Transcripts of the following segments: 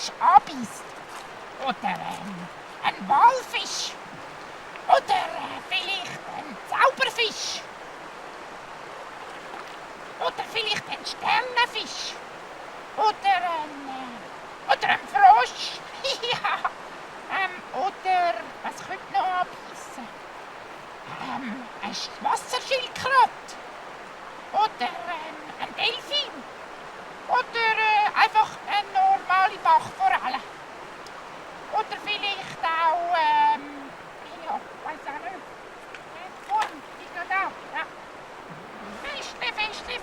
Fisch anbeißt. Oder ein Walfisch. Oder vielleicht ein Zauberfisch. Oder vielleicht ein Sternenfisch. Oder ein Frosch. Ja. Oder was könnte noch anbeißen? Ein Wasserschildkröte. Oder ein Delfin. Oder einfach eine normale Bachforelle. Oder vielleicht auch, ja, weiss auch nicht. Form, die geht auch, ja. Fischli.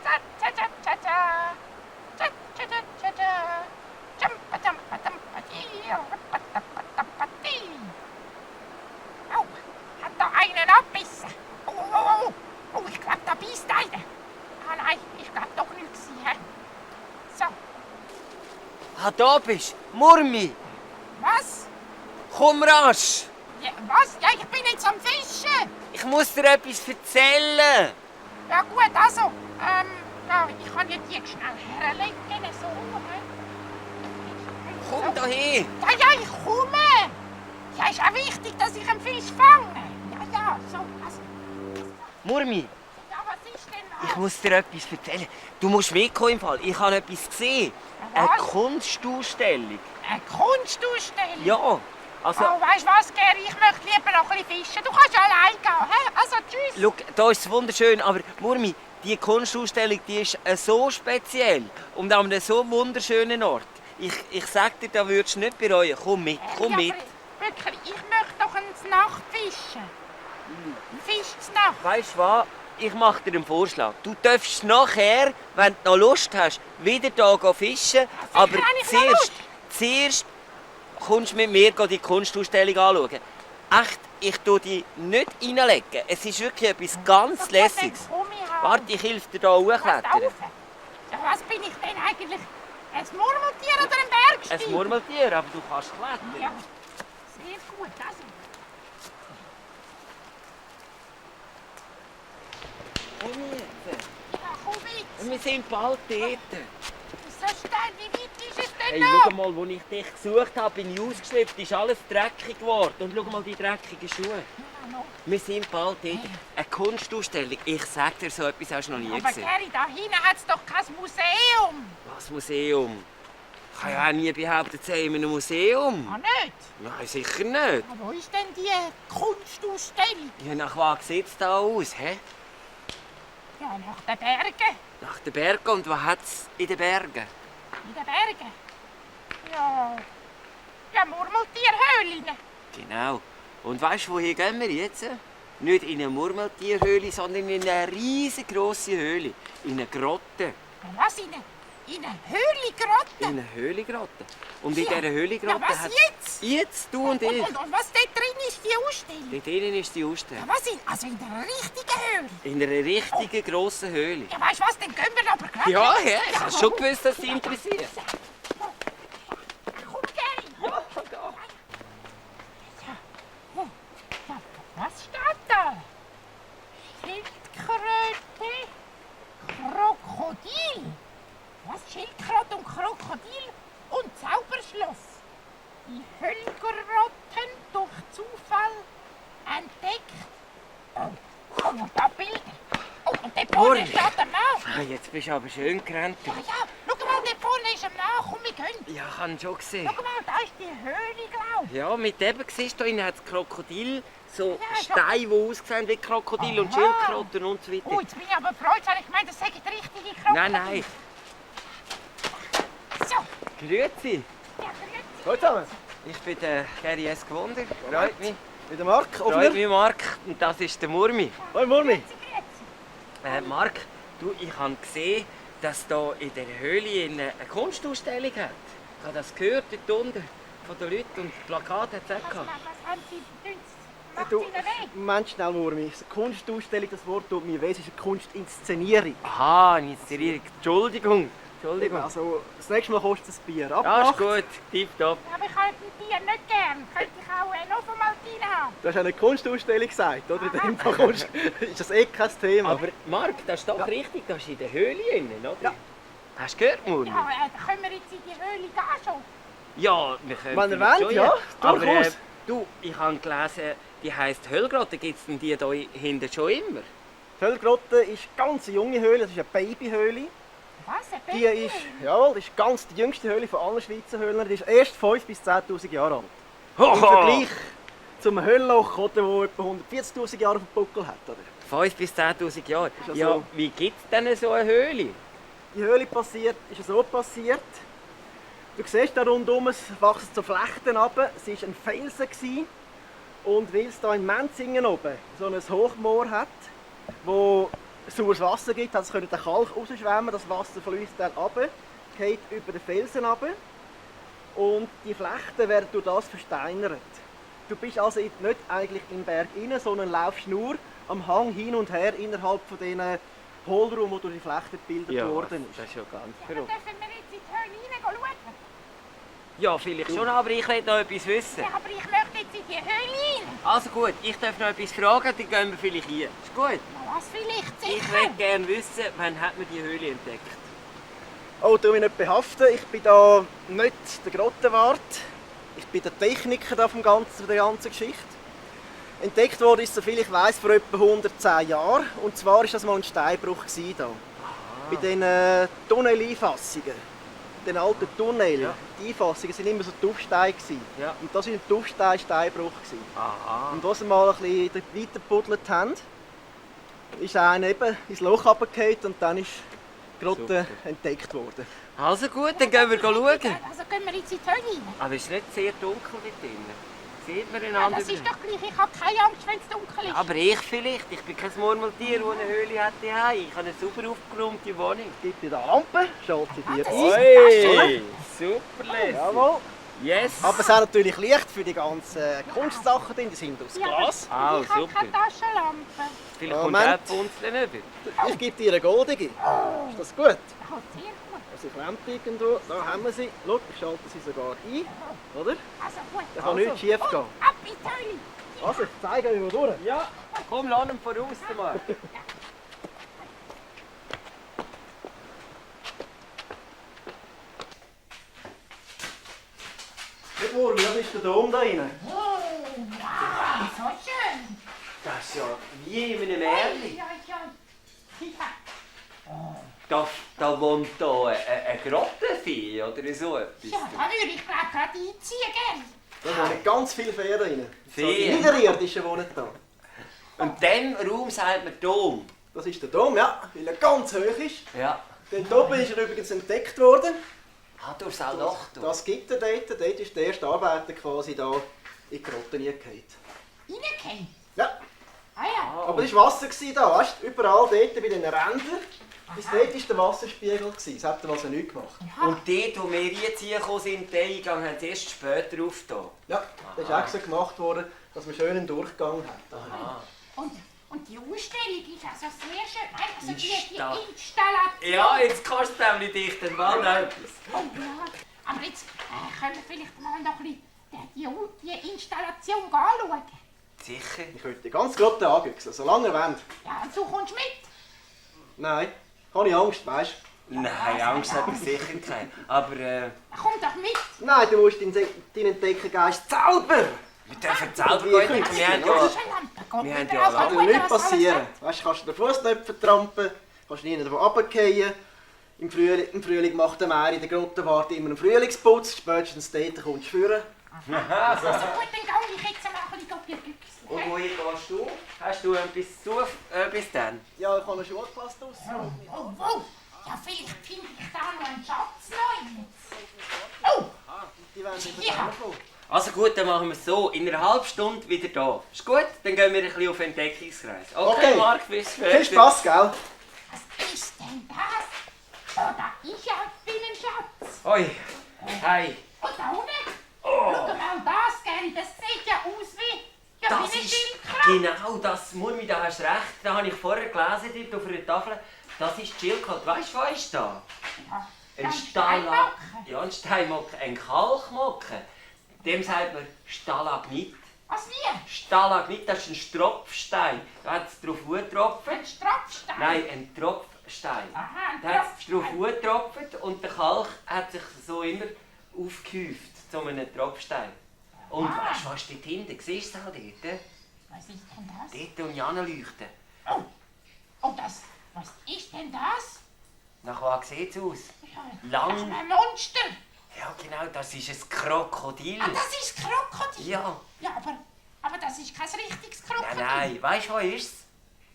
Ta ta ta ta ta. Ta ta ta ta ta. Jampa jampa jampa di. Rapatapatapati. Au, hat da einen abbissen. Oh, ich glaub, da beißt einer. Ah nein, ich glaub doch nicht gewesen. So. Ah, da bist du. Murmi. Was? Komm rasch. Ja, was? Ja, ich bin jetzt am Fischen. Ich muss dir etwas erzählen. Ja gut, also, ja, ich kann ja die schnell herlegen, so. Komm da hin. Ja, ich komme. Ja, ist auch wichtig, dass ich einen Fisch fange. Ja, so, also. Murmi, Ja, was ist denn was? ich muss dir etwas erzählen. Du musst mitkommen im Fall. Ich habe etwas gesehen. Was? Eine Kunstausstellung. Eine Kunstausstellung? Ja, also... Oh, weißt du was, Gary? Ich möchte lieber noch ein bisschen fischen. Du kannst ja allein gehen, hä? Also, tschüss. Schau, da ist es wunderschön, aber Murmi, die Kunstausstellung die ist so speziell und an einem so wunderschönen Ort. Ich sag dir, da würdest du nicht bereuen. Komm mit, komm mit. Aber wirklich, ich möchte doch eine Nacht fischen. Fisch zur Nacht. Weißt du was? Ich mache dir einen Vorschlag. Du darfst nachher, wenn du noch Lust hast, wieder hier fischen. Aber habe ich noch Lust. zuerst kommst du mit mir die Kunstausstellung anschauen. Echt, ich tue dich nicht reinlegen. Es ist wirklich etwas ganz Lässiges. Warte, ich helfe dir hier hochklettern. Ja, was bin ich denn eigentlich? Ein Murmeltier oder ein Bergstier? Ein Murmeltier, aber du kannst klettern. Ja, sehr gut. Also. Komm jetzt. Ja, komm mit. Wir sind bald dort. So steil, wie weit ist es denn Hey, noch? schau mal, wo ich dich gesucht habe, bin ich ausgeschleppt, ist alles dreckig geworden. Und schau mal die dreckigen Schuhe. Ja, noch. Wir sind bald dort. Eine Kunstausstellung. Ich sag dir, so etwas hast du noch nie Aber gesehen. Gary, da hinten hat es doch kein Museum. Was Museum? Ich habe ja auch nie behauptet, es sei in einem Museum. Ah, nicht? Nein, sicher nicht. Ja, wo ist denn die Kunstausstellung? Ja, nach was sieht es da aus? Hä? Ja, nach den Bergen. Nach den Bergen. Und was hat es in den Bergen? In den Bergen? Ja, Murmeltierhöhlen. Genau. Und weißt du, wohin gehen wir jetzt? Nicht in eine Murmeltierhöhle, sondern in eine riesengroße Höhle. In eine Grotte. Was, in eine Höhlengrotte? In eine Höhlengrotte. Und in Ja. dieser Höhlengrotte Ja, was hat... jetzt? Jetzt, du und ich. Und was dort drin ist, die Ausstellung? Dort drinnen ist die Ausstellung. Ja, was also in der richtigen Höhle? In einer richtigen grossen Höhle. Ja, weißt du was, dann gehen wir aber gleich. Ja, ich habe schon gewusst, dass dich interessiert. Komm, Gary. Ja, da. Ja, was steht da? Schildkröte, Krokodil. Was? Schildkröte und Krokodil und Zauberschloss. Die Höhlengrotten durch Zufall entdeckt. Oh, und da Bilder. Oh, und dort vorne steht er nach. Ah, jetzt bist du aber schön gerannt. Ja, schau mal, dort vorne ist er nach. Komm, wir gehen. Ja, ich habe ihn schon gesehen. Schau mal, da ist die Höhle, glaube ich. Ja, mit dem siehst du, da hat es Krokodil, so Ja, Steine, die aussehen wie Krokodil und Aha. Schildkröten und so weiter. Oh, jetzt bin ich aber freut, ich meine, das sagen die richtige Krokodil. Nein. So, Grüezi. ja, grüezi. Hallo zusammen. Ich bin der Gary S. Gewunder. Freut mich. Mit dem Marc, Freut Offner. mich, Marc. Und das ist der Murmi. Hallo Murmi. Grüezi. Marc, du, ich habe gesehen, dass da in der Höhle eine Kunstausstellung hat. Ich habe das gehört dort unten von den Leuten und Plakate hat es auch gehabt. Was haben Sie für uns? Macht Du, Ihnen weh? Moment schnell Murmi. Kunstausstellung, das Wort tut mir weh, es ist eine Kunstinszenierung. Aha, eine Inszenierung. Entschuldigung. Also, das nächste Mal kostet es ein Bier. Ja, Abgemacht. ist gut. Tipptopp. Aber ich habe ein Bier nicht gern. Könnte ich auch noch von Maltine haben? Du hast eine Kunstausstellung gesagt, oder? In dem Fall ist das eh kein Thema. Aber Marc, das ist doch richtig. Das ist in der Höhle innen, oder? Ja. Hast du gehört, Murmel? Ja, dann können wir jetzt in die Höhle gehen schon. Ja, wir können Wenn ihr vielleicht wollt, schon, ja, Aber durchaus. du, ich habe gelesen, die heisst Höllgrotte. Gibt es denn die da hinten schon immer? Die Höllgrotte ist eine ganz junge Höhle, das ist eine Babyhöhle. Was? Ein Die Baby? ist, jawohl, das ist ganz die jüngste Höhle von allen Schweizer Höhlen. Die ist erst 5.000 bis 10.000 Jahre alt. Im Vergleich zum Höhlenloch, das etwa 140.000 Jahre auf dem Buckel hat. Oder? 5.000 bis 10.000 Jahre. ja Ja, so. wie gibt es denn so eine Höhle? Die Höhle ist so passiert. Du siehst da rundum, es wachsen so Flechten runter. Es war ein Felsen. Und weil es hier in Menzingen oben so ein Hochmoor hat, wo saures Wasser gibt, hat es den Kalk rausschwemmen. Das Wasser fließt dann runter, geht über den Felsen runter. Und die Flechten werden durch das versteinert. Du bist also nicht eigentlich im Berg rein, sondern laufst nur am Hang hin und her innerhalb von diesen Hohlraum, wo durch die Flechten gebildet worden ist. das ist ja ganz Ja, verrückt. dürfen wir jetzt in die Höhle reinschauen? Ja, vielleicht schon, aber ich will noch etwas wissen. Ja, aber ich möchte jetzt in die Höhle rein. Also gut, ich darf noch etwas fragen, dann gehen wir vielleicht hier. Ist gut? Ja, was vielleicht Ich sicher? will gerne wissen, wann hat man die Höhle entdeckt? Oh, tu mich nicht behaften, ich bin da nicht der Grottenwart. Ich bin der Techniker da von der ganzen Geschichte. Entdeckt wurde ist, soviel ich weiß, vor etwa 110 Jahren. Und zwar war das mal ein Steinbruch hier. Bei diesen Tunneleinfassungen. Den alten Tunnel, Ja. die Einfassungen waren immer so Tuffsteine. Ja. Und das war ein Tuffstein-Steinbruch. Aha. Und als sie mal ein bisschen weitergebuddelt haben, ist einer eben ins Loch runtergefallen und dann ist die Grotte entdeckt worden. Also gut, dann gehen wir schauen. Also gehen wir jetzt in die Höhle rein. Aber es ist nicht sehr dunkel dort drinnen. Sieht man Ja, einander? das ist doch gleich. Ich habe keine Angst, wenn es dunkel ist. Aber ich vielleicht. Ich bin kein Murmeltier, das eine Höhle hat. Ich habe eine super aufgeräumte Wohnung. Es gibt dir da Lampe, schaut sie dir das ein. Oi, super lässig. Jawohl. Yes. Aber es hat natürlich Licht für die ganzen Kunstsachen drin, die sind aus Ja, Glas. Ah, ich habe super. keine Taschenlampe. Vielleicht kommt Moment. auch die Punzeln über. Ich gebe dir eine goldige. Ist das gut? Ja, sehr gut. Sie klemmt irgendwo. Da haben wir sie. Schau, ich schalte sie sogar ein. Oder? Also gut. Da kann nichts schief gehen. Ab in die Höhle. Also, ich zeige euch mal durch. Ja, komm, lass ihn voraus, der Marc. Nicht Murmel, das ist der Dom da rein. Oh, wow, so schön. Das ist ja wie in einem Märchen. Ja, ja. Ja, Da wohnt da eine Grottenvieh oder so etwas. ja, da würde ich glaube gerade einziehen gern. Da wohnen ganz viele Feen rein. So, die Feen? Niederirdischen wohnen da. Und dem Raum sagt man Dom. Das ist der Dom, ja, weil er ganz hoch ist. Ja. Dort oben ist er übrigens entdeckt worden. Ah, du hast auch Loch. Das gibt er dort. Dort ist der erste Arbeiter quasi da in die Grotte reingefallen. Reingehen. Ja, Ah ja. aber das war Wasser da, weißt du? Überall dort bei den Rändern. Bis dort war der Wasserspiegel. Das hat er also nicht gemacht. Und dort, wo wir jetzt hier gekommen sind, den Eingang haben sie erst später aufgetan. Ja, das ist extra gemacht worden, dass man schön einen Durchgang hat. Und die Ausstellung ist also sehr schön. Nein, also die Installation. Installation. Ja, jetzt kannst du nämlich dich dann mal noch etwas. Oh ja. Aber jetzt können wir vielleicht mal noch ein bisschen die Installation anschauen. Sicher. Ich könnte die ganze Grotte angüchseln, solange ihr wollt. Ja, und du kommst mit. Nein, habe ich Angst, weißt Nein, Angst hat er sicher keine. Aber Komm doch mit. du? Nein, du musst deinen Entdeckergeist selber. wir dürfen selber gehen. Wir haben ja... Taschenlampe. Wir haben Geht ja mir alle- Das auch kann gut, nicht was alles passieren. hat. Weißt du, kannst du den Fußnäpfen trampen, kannst nie irgendwo runterfallen. Im Frühling macht der Meier in der Grottenwarte immer einen Frühlingsputz. Spätestens dort kommst du führen. Also gut, dann gehe ich jetzt mal ein bisschen auf die Büchse. Und wohin gehst du? Hast du etwas zu bis dann? Ja, ich habe eine Schulklasse draus. Oh, oh. Ja, vielleicht finde ich da noch einen Schatz neu. Oh, Die werden nicht Ja. kommen. Also gut, dann machen wir es so. In einer halben Stunde wieder da. Ist gut? Dann gehen wir ein bisschen auf Entdeckungsreise. Okay, Okay. Marc, bis später. Viel Spass, gell? was ist denn das? Oh, da ist ja ein Schatz. Hoi. Hi. Und da unten? Schau mal das, gell? Das sieht ja aus wie... Ja, Das wie eine ist Schildkröte. genau das, Murmi, da hast du recht. Da habe ich vorher gelesen dort auf einer Tafel. Das ist die Schildkröte. Weißt du, was ist da? Ja, Ein Steinmocke. Ja, ein Steinmocke. Ein Kalkmocke. Dem sagt man Stalagnit. Was wie? Stalagnit, das ist ein Stropfstein. Da hat es drauf getropft. Ein Stropfstein. Nein, ein Tropfstein. Tropfstein. Aha, ein Da hat es drauf Tropfstein. getropft und der Kalk hat sich so immer aufgehäuft zu einem Tropfstein. Und weißt du, was dort hinten? Siehst du es auch dort? Was ist denn das? Dort und anleuchten. Oh, oh, das. Was ist denn das? Nach was sieht es aus? Ja, Lang. das ist ein Monster. Ja genau, das ist ein Krokodil. Ah, das ist Krokodil. Ja. Ja, aber das ist kein richtiges Krokodil. Nein, weißt du, was ist es?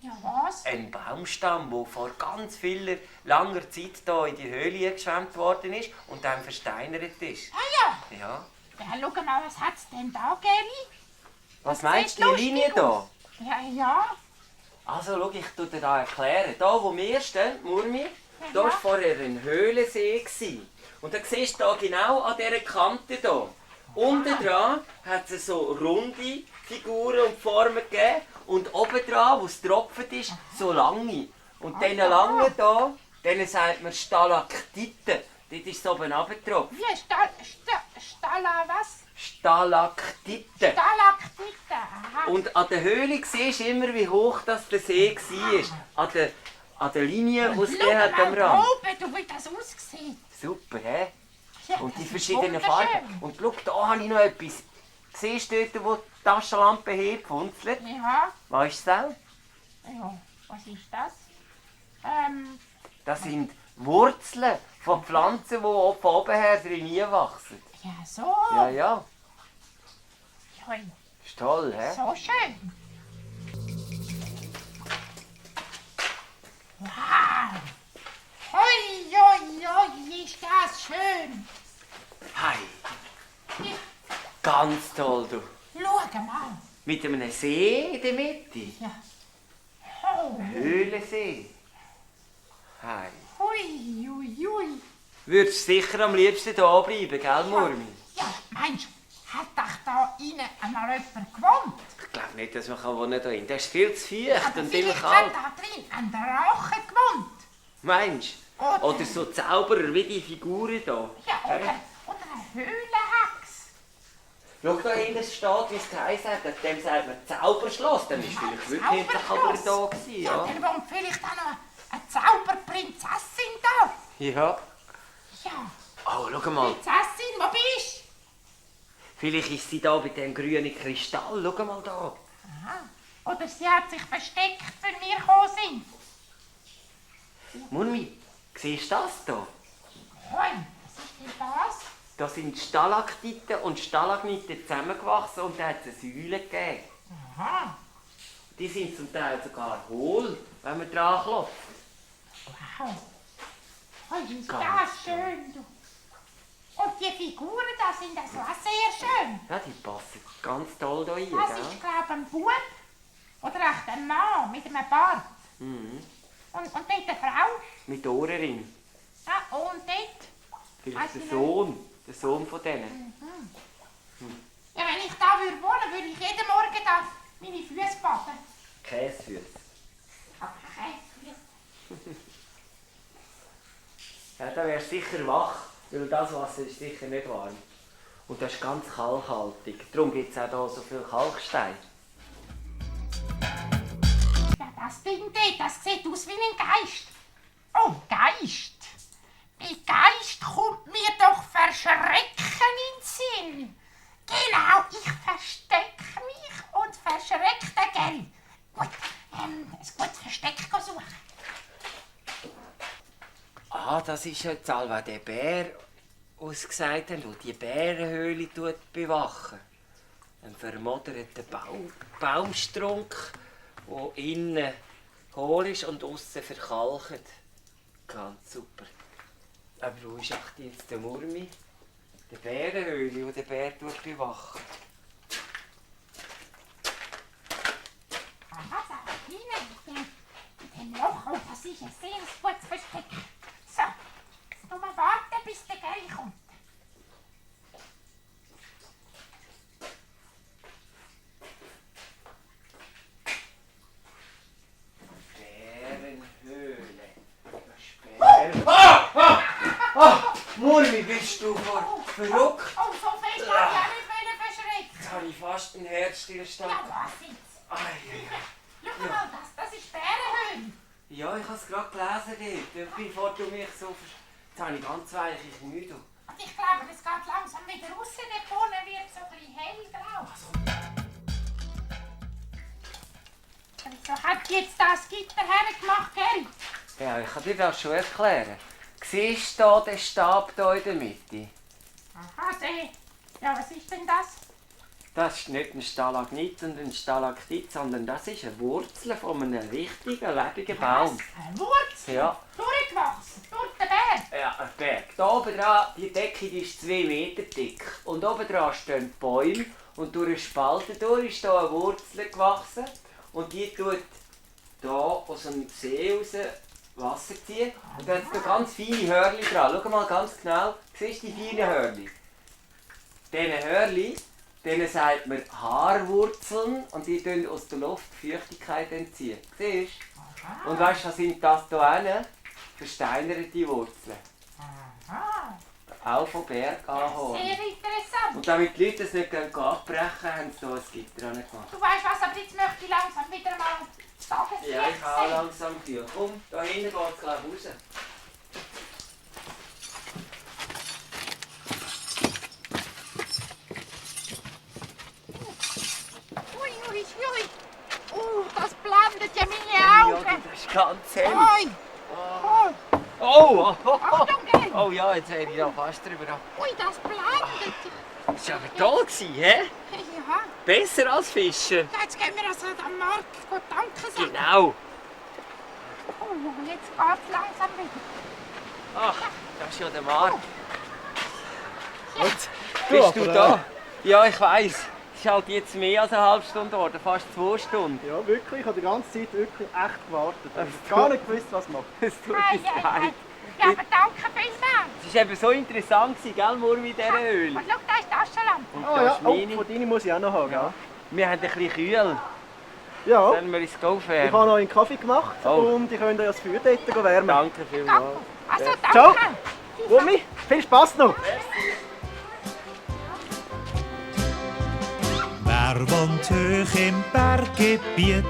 Ja, was? Ein Baumstamm, der vor ganz vieler langer Zeit hier in die Höhle geschwemmt worden ist und dann versteinert ist. Ah ja. Ja. Ja, schau mal, was hat's denn da, Geri? Was meinst du, sieht die Linie lustig hier? Ja, ja. Also schau, ich tue dir da erklären. Da, wo wir stehen, Murmi, da Ja. war vorher ein Höhlensee gewesen. Und dann siehst du da genau an dieser Kante hier. Unten dran hat es so runde Figuren und Formen gegeben. Und oben dran, wo es getropft ist, so lange. Und diese langen hier, denen sagt man Stalaktiten. Dort ist es oben runtergetropft. Wie was? Stalaktiten. Stalaktiten. Aha. Und an der Höhle siehst du immer, wie hoch das der See war. An der Linie, die es Schau gegeben hat am mal Rand. oben, du, wie das aussieht. Super, hä? Ja, Und die das ist verschiedenen wunderschön. Farben. Und schau, da habe ich noch etwas. Siehst du dort, wo die Taschenlampe herpunzelt? Ja, Weißt du das? ja. Was ist das? Das sind Wurzeln von Pflanzen, die von oben her drin wachsen. Ja, so. Ja, ja. Hui, Ist toll, hä? so schön. Wow. Hoi, hoi, hoi, ist das schön. Hey, Ja, ganz toll, du. schau mal. Mit einem See in der Mitte. Ja. Oh, Höhlensee. Hey. hui, hui, hui. Würdest du sicher am liebsten hier bleiben, gell, Murmi? Ja, meinst du, hat doch da innen einmal jemand gewohnt? Ich glaube nicht, dass man wohnen kann. Das ist viel zu feucht Aber und immer vielleicht kalt. hat da drin ein Drache gewohnt. Meinst du? Oder- Oder so Zauberer wie die Figuren hier. Ja, oder eine Höhlenhex. Schau, da hinten steht, wie es geheißen hat. Dem sagt man Zauberschloss. Dann war vielleicht wirklich ein Zauberer da gewesen, Ja, ja. dann wohnt vielleicht auch noch eine Zauberprinzessin da. Ja. Ja, Oh, schau mal. Prinzessin, wo bist du? Vielleicht ist sie da bei dem grünen Kristall. Schau mal da. Aha. Oder sie hat sich versteckt, wenn wir gekommen sind. Murmi, siehst du das hier? Hoi, was ist denn das? Da sind Stalaktiten und Stalagmiten zusammengewachsen und da hat es eine Säule gegeben. Aha, Die sind zum Teil sogar hohl, wenn man dran klopft. wow. Hoi, ist Ganz das schön, du. Und die Figuren da sind also auch sehr schön. Ja, die passen ganz toll hier rein, Das gell? ist, glaube ich, ein Bub. Oder echt ein Mann mit einem Bart. Mhm. Und dort eine Frau. Mit Ohrring. Ja, und dort. Vielleicht Weiss ich der Sohn von denen. Ja, wenn ich da wohnen würde, würde ich jeden Morgen da meine Füße baden. Käsefüße. Okay. Ja, da wärst du sicher wach, weil das Wasser ist sicher nicht warm. Und das ist ganz kalkhaltig. Darum gibt es auch hier so viel Kalkstein. Ja, das Ding dort, das sieht aus wie ein Geist. Oh, Geist. Bei Geist kommt mir doch Verschrecken in den Sinn. Genau, ich verstecke mich und verschrecke den Gell. Gut, ein gutes Versteck suchen. Ah, das ist jetzt allweil der Bär, ausgesagt haben, der die Bärenhöhle bewachen. Ein vermoderter Baumstrunk, der innen hohl ist und außen verkalkt. Ganz super. Aber wo ist jetzt der Murmi? Der Bärenhöhle, die der Bär bewacht. Aha, da hinten in dem Loch. Oh, das ist ein sehr gutes Versteck. So, jetzt nur mal warten, bis der Gell kommt. Bärenhöhle. Murmi, bist du verrückt? Oh, so fest habe ich auch nicht verschreckt. Jetzt habe ich fast einen Herzstillstand. Ja, was jetzt? Ei, ei, ei. Schau mal, das ist Bärenhöhle. Ja, ich habe es gerade gelesen dort, bevor du mich so Jetzt habe ich ganz weiche Knie. Du. Und ich glaube, es geht langsam wieder raus. Der Boden wird so ein bisschen hellgrau. Wieso hat jetzt das Gitter hergemacht, Gary? Ja, ich kann dir das schon erklären. Siehst du den Stab hier in der Mitte? Aha, sehe. Ja, was ist denn das? Das ist nicht ein Stalagnit und ein Stalaktit, sondern das ist eine Wurzel von einem richtigen, lebenden Baum. Was? Eine Wurzel? Ja. Durchgewachsen, durch den Berg. Ja, ein Berg. Da oben dran, die Decke die ist 2 Meter dick. Und oben dran stehen Bäume und durch eine Spalte durch ist hier eine Wurzel gewachsen. Und die tut hier aus dem See raus Wasser ziehen. Und da hat es ganz feine Hörli dran. Schau mal ganz genau. Siehst du die feinen Hörli? Diese Hörli, denen sagt man Haarwurzeln und die entziehen aus der Luft Feuchtigkeit. Siehst du? Und weißt du, was sind das hier hinten? Versteinerte Wurzeln. Aha, Auch vom Berg anholen. sehr interessant. Und damit die Leute es nicht abbrechen, haben sie hier ein Gitter gemacht. Du weißt was, aber jetzt möchte ich langsam wieder mal das Tageslicht Ja, ich habe auch sehen. langsam Tür. Komm, da hinten geht es gleich raus. Ui, ui, ui. Das blendet ja meine Augen. Ja, das ist ganz hell. Ui, Oh, Achtung, Gary. oh ja, jetzt habe ich da fast drüber. Ui, das blendet. Das war aber toll, hä? Ja, Besser als Fischen. jetzt gehen wir also am Markt gut danken sagen. Genau. Oh, jetzt geht's langsam wieder. Ach, das ist ja der Markt. Du, Bist du aber, da? Ja, ich weiss. Es ist halt jetzt mehr als eine halbe Stunde geworden, fast 2 Stunden. Ja, wirklich. Ich habe die ganze Zeit wirklich echt gewartet. Ich habe Das gar tut- nicht gewusst, was machen. Es tut Ei, uns ei, ei. leid. Ja, aber danke vielmals. Es war eben so interessant, gell, Murmi, in dieser Höhle. Und schau, da ist die Taschenlampe. Und Oh da ja, ist oh, meine. von deiner muss ich auch noch haben. Ja. Wir haben ein bisschen kühl. Ja, Dann wir ins Go ich fahren. habe noch einen Kaffee gemacht Oh. und ich könnt euch das Feuer dort wärmen. Danke Danke. vielmals. Also, Ciao. danke. Gummi, viel Spaß noch. Wer wohnt hoch im Berggebiet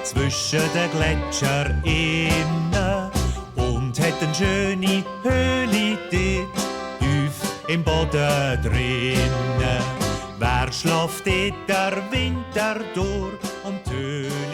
zwischen den Gletschern innen und hat eine schöne Höhle dort tief im Boden drinnen? Wer schläft dort der Winter durch und die Höhle